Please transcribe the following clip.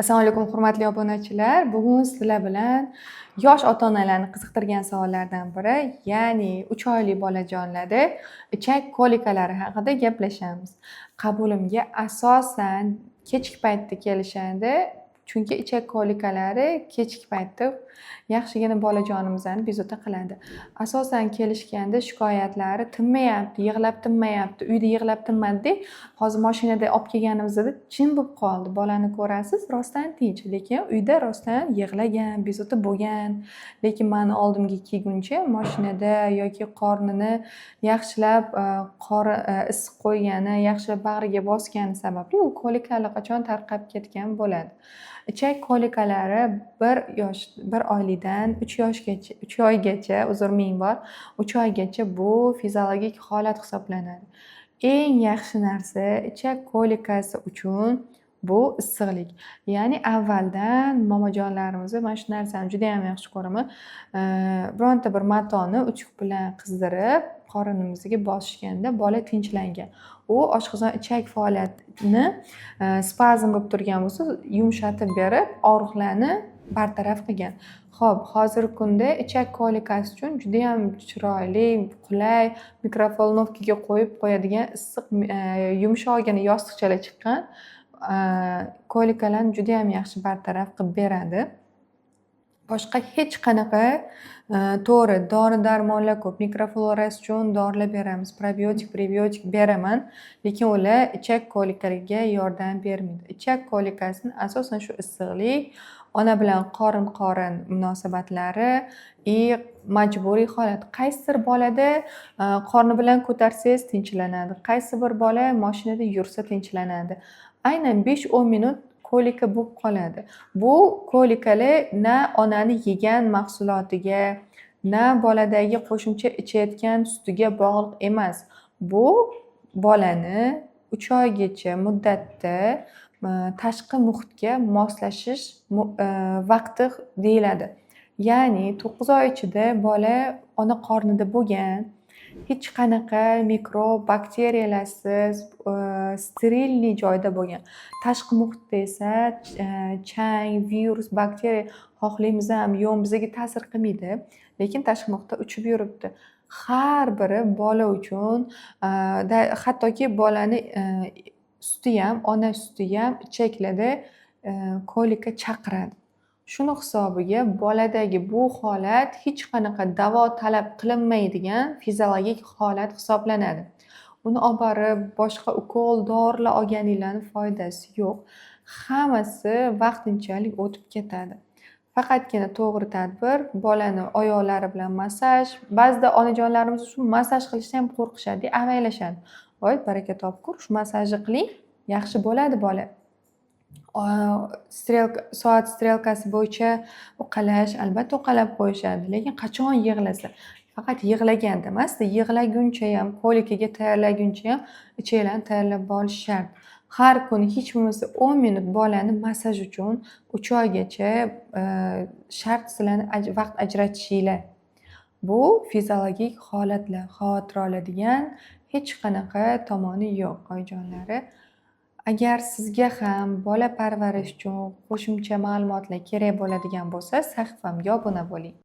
Assalomu alaykum, hurmatli obunachilar. Bugun sizlar bilan yosh ota-onalarni qiziqtirgan savollardan biri, ya'ni 3 oylik bolajonlarda ichak kolikalari haqida gaplashamiz. Qabulimga asosan kechki paytda kelishadi, chunki ichak kolikalari kechki paytda yaxshigina bolajonimizni bezovta qiladi. Asosan kelishganda shikoyatlari tinmayapti, yig'lab tinmayapti, uyda yig'lab tinmadi-da, hozir mashinada olib kelganimizda jim bo'lib qoldi. Bolani ko'rasiz, rostdan tinch, lekin uyda rostdan yig'lagan, bezovta bo'lgan. Lekin mani oldimga kelguncha mashinada yoki qornini yaxshilab issiq qo'ygani, yaxshilab bag'riga bosgani sababli u kolika allaqachon tarqab ketgan bo'ladi. Ichak kolikalari 1 yosh, 1 oylikdan 3 yoshgacha, 3 oygacha, uzr, ming bor, 3 oygacha bu fiziologik holat hisoblanadi. Eng yaxshi narsa ichak kolikasi uchun bu issiqlik. Ya'ni avvaldan momajonlarimizni mana shu narsani judayam yaxshi ko'raman. Bironta bir matoni utyug bilan qizdirib, qorinimizga bosishganda bola tinchlangan. U oshqozon ichak faoliyatini spazm bo'lib turgan bo'lsa, yumshatib berib, og'riqlarni bartaraf qilgan. Xo'p, hozirgi kunda ichak kolikasi uchun judayam chiroyli, qulay микроволновка ga qo'yib qo'yadigan issiq, yumshoqqina yostiqchalar chiqqan. Kolikalarni judayam yaxshi bartaraf qilib beradi. Boshqa hech qanaqa, to'g'ri, dori-darmonlar ko'p. Mikroflorasi uchun dorilar beramiz, probiotik, prebiotik beraman, lekin ular ichak kolikaliga yordam bermaydi. Ichak kolikasini asosan shu issiqlik, ona bilan qorin-qorin munosabatlari и majburiy holat. Qaysidir bolada qorni bilan ko'tarsangiz tinchlanadi, qaysi bir bola mashinada yursa tinchlanadi. Aynan 5-10 minut kolika bo'lib qoladi. Bu kolikalar na onani yegan mahsulotiga, na boladagi qo'shimcha ichayotgan sutiga bog'liq emas. Bu bolani 3 oygacha muddatda tashqi muhitga moslashish vaqti deyiladi. Ya'ni 9 oy ichida bola ona qornida bo'lgan, hech qanaqa mikrob, bakteriyalarsiz, стерильный joyda bo'lgan. Tashqi muhitda esa chang, virus, bakteriya, xohlaymiz ham yo'qmi, bizga ta'sir qilmaydi, lekin tashqi muhitda uchib yuribdi. Har biri bola uchun, hattoki bolani sutiyam, ona sutiyam ichaklarda kolika chaqiradi. Shuni hisobiga boladagi bu holat hech qanaqa davo talab qilinmaydigan fiziologik holat hisoblanadi. Uni olib borib, boshqa ukol, dorilar olganinglarni foydasi yo'q. Hammasi vaqtinchalik o'tib ketadi. Faqatgina to'g'ri tadbir, bolani oyoqlari bilan massaj. Ba'zida onajonlarimiz shu massaj qilishdan ham qo'rqishadi, avaylashadi. Voy, baraka topgur, shu massajni qiling, yaxshi bo'ladi bola. Strelka, soat strelkasi bo'yicha uqalash, albatta uqalab qo'yishadi, lekin qachon yig'lasa, faqat yig'laganda emasda, yig'lagunchayam, kolikaga tayyorlagunchayam ichaklarni tayyorlab borish shart. Har kuni hech bo'lmasa 10 minut bolani massaj uchun 3 oygacha shart sizlarni vaqt ajratishinglar. Bu fiziologik holatlar, xavotir oladigan hech qanaqa tomoni yo'q, oyijonlari. Agar sizga ham bola parvarish uchun qo'shimcha ma'lumotlar kerak bo'ladigan bo'lsa, sahifamga obuna bo'ling.